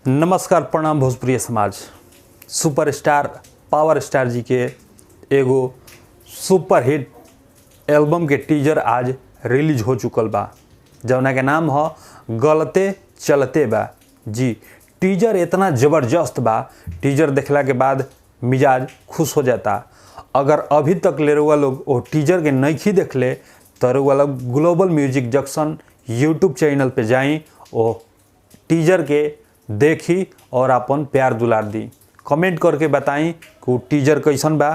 नमस्कार, प्रणाम भोजपुरी समाज। सुपरस्टार पावर स्टार जी के एगो सुपरहिट एल्बम के टीजर आज रिलीज हो चुकल बा, जवना के नाम ह गलते चलते बा। जी टीजर इतना ज़बरदस्त बा, टीजर देखला के बाद मिजाज खुश हो जाता। अगर अभी तक ले रउआ लोग वो टीजर के नइखी देखले तो रउआ लोग global music junction YouTube channel पे जाई, वो टीजर के देखी और अपन प्यार दुलार दी। कमेंट करके बताई कि वो टीजर कैसन बा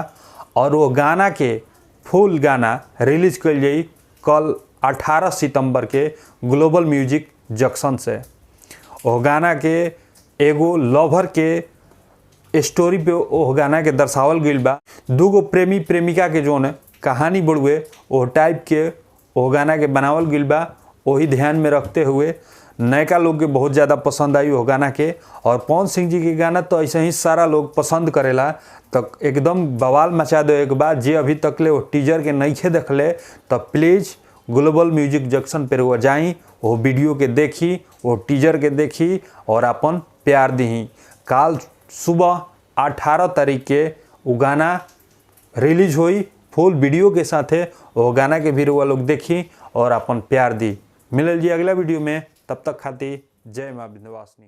और वो गाना के फुल गाना रिलीज कइल जाई कल 18 सितंबर के ग्लोबल म्यूजिक जंक्शन से। वो गाना के एगो लवर के स्टोरी पे वो गाना के दर्शावल गइल बा। दूगो प्रेमी प्रेमिका के जोन कहानी बड़ुए वो टाइप के वो गाना के बनावल गइल बा। वही ध्यान में रखते हुए नयका लोग के बहुत ज़्यादा पसंद आई वो गाना के। और पवन सिंह जी के गाना तो ऐसे ही सारा लोग पसंद करेला, तो एकदम बवाल मचा दो एक बार। जे अभी तक ले वो टीजर के नइखे देखले तो प्लीज़ ग्लोबल म्यूजिक जंक्शन पर वो जाई, वो वीडियो के देखी, वो टीजर के देखी और अपन प्यार दही। काल सुबह 18 तारीख के वो गाना रिलीज हुई फुल वीडियो के साथे, वो गाना के भी रुआ लोग देखी और अपन प्यार दी। मिलल जी अगला वीडियो में, तब तक खातिर जय माँ विंध्यवासिनी।